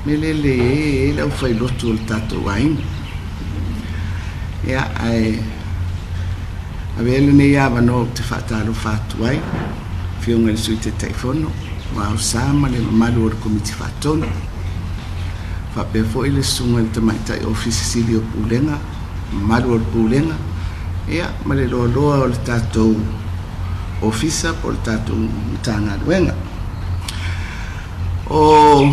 Mea lea e lelei ai e i ai le aufailotu o le tatou aiga. Ia, ae avea lenei avanoa ou te faatalofa atu ai, Afioga i le Sui Taitaifono, Vao Sa ma le mamalu o le Komiti Faatonu. Faapea foi le Susuga i le Tamaitai Ofisa Sili o Pulega, mamalu o le Pulega, ia ma le loaloa o le tatou Ofisa po o le tatou Matagaluega. O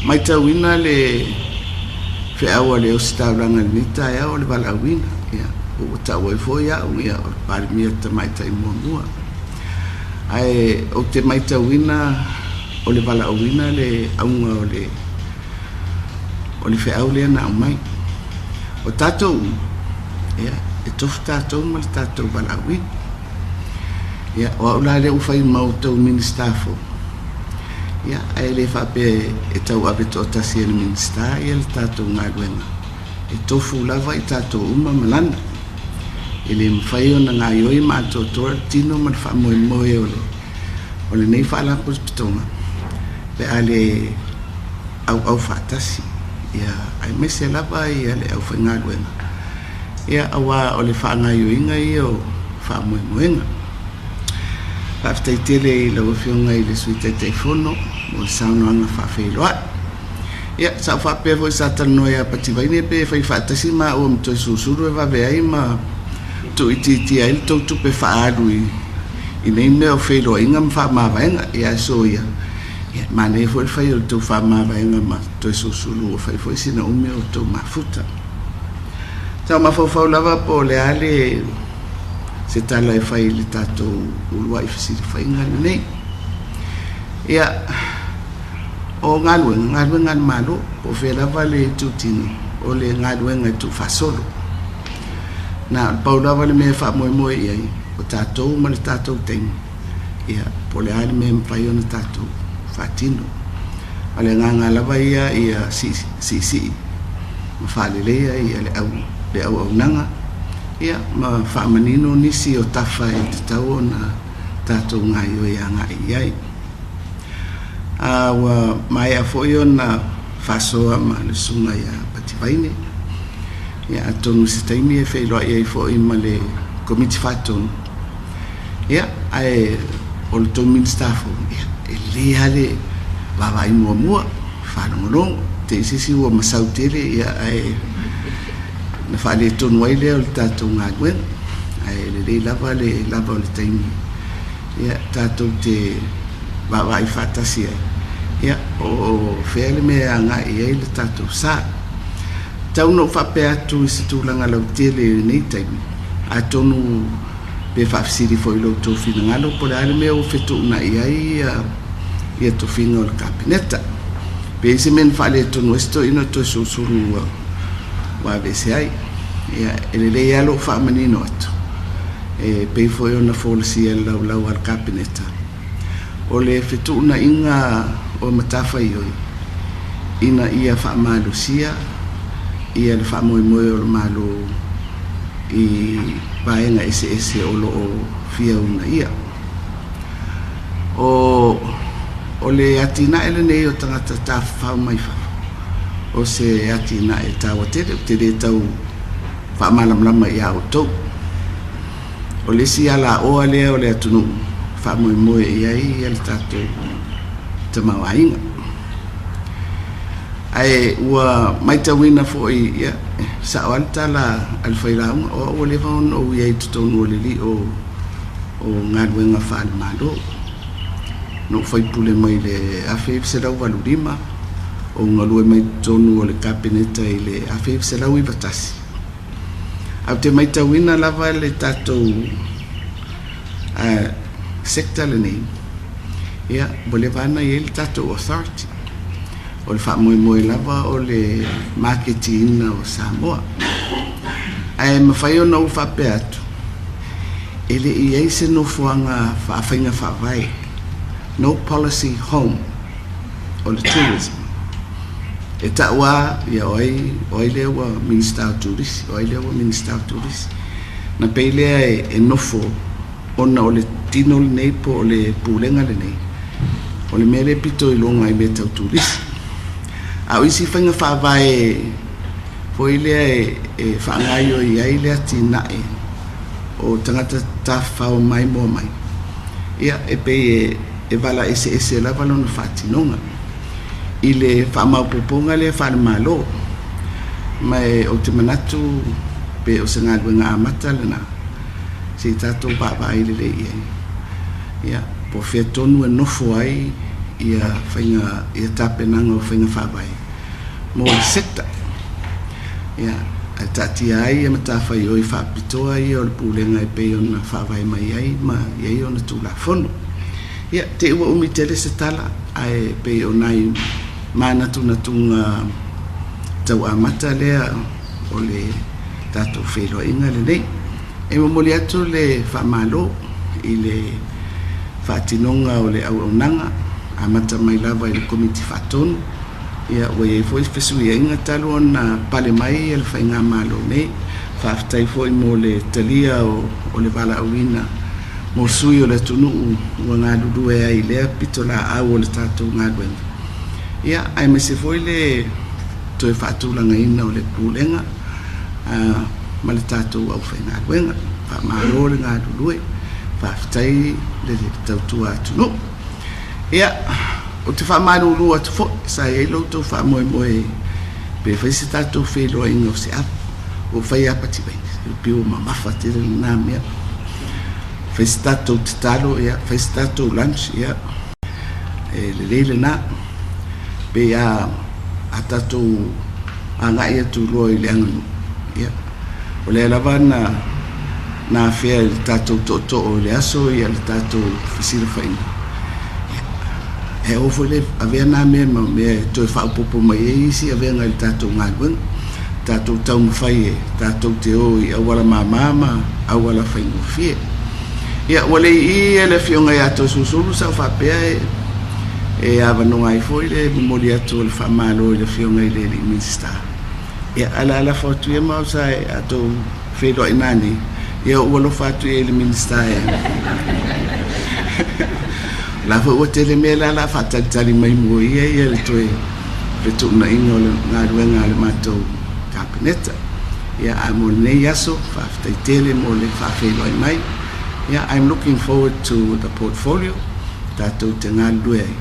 matauina le feau a le Ositaulaga i lenei taeao o le valaauina, ia, ua tau ai foi au, ia, o le Palemia Tamaitai muamua. Ae ou te matauina o le valaauina le auga o le o le feau lea na aumai. O tatou uma, ia, e tofu tatou ma le tatou valaauina. Ia, o au la lea ua fai ma outou Minisita fou, ia, ae le faapea e tauave toatasi e le Minisita ia le tatou galuega, e tofu lava i tatou uma ma lana. E le mafai ona gaoioi ma atoatoa le tino ma le faamoemoe o le o lenei Faalapotopotoga pe a le auau faatasi, ia, aemaise lava ia le aufaigaluega, ia, aua o le faagaoioiga ia o faamoemoega. Faafetai tele i lau Afioga i le Sui Taitaifono mo le saunoaga faafeiloai. Ia, sa ou faapea foi sa talanoa ia Pativaine pe fai faatasi maua ma toe susulu e vave ai ma tuuitiitia ai le tou tupe faaalu i i nei mea o feiloaiga ma faamavaega. Ia ae soia, ia, manaia foi le fai o le tou faamavaega ma toe susulu ua fai foi sina umi o tou mafuta. Sa ou mafaufau lava po o le a le se tala e fai i le tatou uluai fesilafaiga lenei. Ia, o galuega, galuega a le Malo, po o fea lava le itutino, o le galuega e tuufaasolo. Na o le pau lava le mea e faamoemoe i ai, o tatou ma le tatou taimi, ia, po o le a le mea e mafai ona tatou faatino. O le agaga lava ia ia siisii ma faaleleia ia le au le auaunaga, ia ma faamanino nisi o tafa e tatau ona tatou gaoioi agai i ai. A ua maea foi ona faasoa ma le susuga ia Pativaine, ia atonu i se taimi e feiloai ai foi ma le Komiti Faatonu, ia, ae o le tou Minisita fou, ia, e lelei lava le vaavaai muamua, faalogologo, te i se isi ua masau tele, ia, ae na faaletonu ai lea o le tatou galuega. Ae lelei lava le lava o le taimi, ia, tatou te vaavaai faatasi ai, ia, po o fea le mea e agai i ai le tatou sa. Tau na ou faapea atu i se tulaga lautele i lenei taimi, atonu pe faafesili foi i lo outou finagalo po o le a le mea ua fetuunai ai ia tofiga o le Kapeneta. Pe i ai se mea na faaletonu ai se toeaina o Toesulusulu ua ua aveese ai. Ia, e lelei lava lou faamanino atu, e pei foi ona folasia i le laulau a le Kapeneta, o le fetuunaiga o matafaioi ina ia faamalosia ia le faamoemoe o le Malo i vaega eseese o lo o fia uunaia. O o le atinae lenei o tagata tafafao mai fafo, o se atinae taua tele, ou te le tau faamalamalama ia outou. O le isi alaoa lea o le atunuu e faamoemoe i ai le tatou tamaoaiga. Ae ua matauina foi, ia, e sao lava le tala a le failauga, o au ua leva ona ou i ai i totonu o le lio o galuega faale-Malo. Na ou faipule mai le 1985, ou galue mai totonu o le Kapeneta i le 1991. Ae ou te matauina lava le tatou sector lenei, ia, ua leva lava ona i ai le tatou authority. O le faamoemoe lava o le maketiina o Samoa. Ae mafai ona ou faapea atu, e le i i ai se nofoaga faafaiga faavae, no policy home, o le tourism. E tau lava, ia o ai, o ai lea ua Minisita o Turisi, o ai lea ua Minisita o Turisi. Na pei lea e nofo ona o le tino lenei po o le pulega lenei, o le mea lea e pito iloga i mea tau turisi. A o isi faiga faavae foi lea e faagaoioi ai le atinae o tagata tafafao maimoa mai, ia e pei e vala eseese lava lona faatinoga i le faamaopoopoga lea faale-Malo. Ma ou te manatu pe o se galuega amata lena se i tatou vaavaai lelei i ai. Ia, po o fea tonu e nofo ai ia faiga ia tapenaga o faiga faavae mo le sector. Ia, ae taatia ai ia matafaioi faapitoa ia o le Pulega e pei ona faavae mai ai ma i ai ona Tulafono. Ia, te i ua umi tele se tala, ae pei o nai manatunatuga tau amata lea o le tatou feiloaiga lenei. E momoli atu le faamalo i le faatinoga o le auaunaga, amata mai lava i le Komiti Faatonu. Ia, ua i ai foi fesuiaiga talu ona pale mai le faigamalo nei. Faafetai foi mo le talia o le valaauina mo sui o le atunuu ua galulue ai i lea pitolaau o le tatou galuega. Ia, aemaise foi le toe faatulagaina o le Pulega ma le tatou aufaigaluega. Faamalo le galulue, faafetai le tautua atunuu. Ia, ou te faamalulu atu foi, sa i ai lo outou faamoemoe pe fai se tatou feiloaiga o se ava. Ua ou fai lava pativaini, e pei ua mamafa tele lena mea. Fai se tatou tatalo, ia, fai se tatou lunch, ia, e lelei lena. Pe a tatou agai atu loa i le aganuu, ia, o lea lava na afea i le tatou tootoo i le aso ia le tatou fesilafaiga. Ia, e oo foi le avea nā mea ma mea e toe faaopoopo mai ai isi avega i le tatou galuega. Tatou taumafai e tatou te o i auala mama ma auala faigofie. Ia, ua le i i le afioga ia Toesulusulu sa ou faapea e avanoa ai foi le momoli atu o le faamalo i le afioga i le alii Minisita. Ia, ae o le a lafo atu ia ma au sa e a outou feiloai nanei, ia ou alofa atu i ai i le Minisita e. O la foi ua tele mea la o le a faatalitali mai mo ia ia le toe fetuunaiga o le galuega a le matou Kapeneta. Ia, ae mo lenei aso, faafetai tele mo le faafeiloai mai. Ia, I'm looking forward to the portfolio tatou te galulue ai.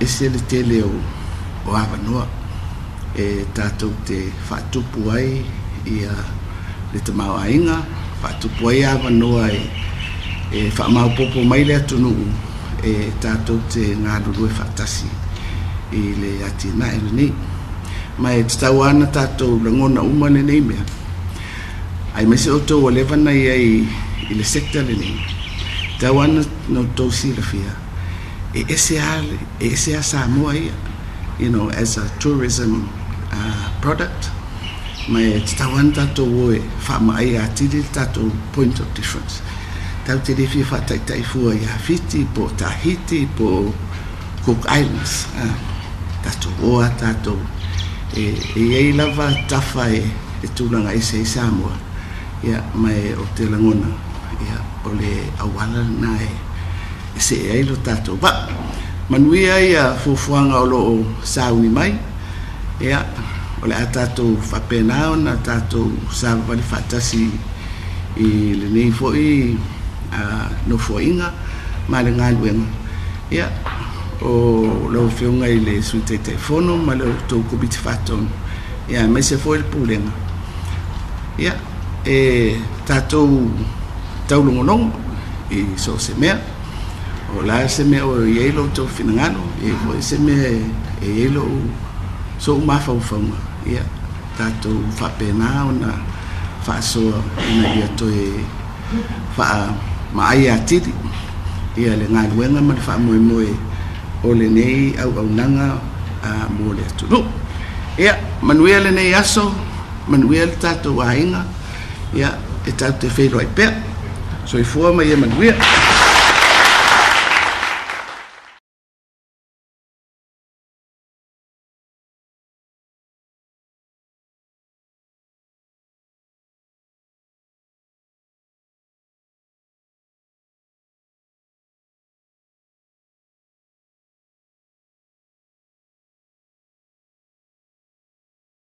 Ese le tele o avanoa e tatou te faatupu ai ia le tamaoaiga, faatupu ai avanoa e faamaopoopo mai le atunuu e tatou te galulue faatasi i le atinae lenei. Ma e tatau lava ona tatou lagona uma lenei mea, aemaise outou ua leva ona i ai i le sector lenei, e tatau lava ona outou silafia, e ese lava Samoa ia, you know, as a tourism product, ma e tatau lava ona tatou o e faamaai atili le tatou point of difference. Tatou te le fia faataitai fua ia Fiti po o Tahiti po o Cook Islands. Tatou o lava tatou e i ai lava tafa e tulaga ese ai Samoa. Ia, ma ou te lagona, ia, o le auala lena e see ai lo tatou vaa. Manuia ia fuafuaga o lo o sauni mai. Ia, o le a tatou faapena ona tatou savavali faatasi i lenei foi nofoaiga ma le galuega. Ia, o lau Afioga i le Sui Taitaifono ma le tou Komiti Faatonu, ia, aemaise foi le Pulega. Ia, e tatou taulogologo i so o se mea. O le a se mea o i ai lo outou finagalo, e i ai foi se mea e i ai sou mafaufauga, ia, tatou faapena ona faasoa ina ia toe faamaai atili ia le galuega ma le faamoemoe o lenei auaunaga mo le atunuu. Ia, manuia lenei aso, manuia le tatou aiga, ia, e tatou te feiloai pea. Soifua ma ia manuia.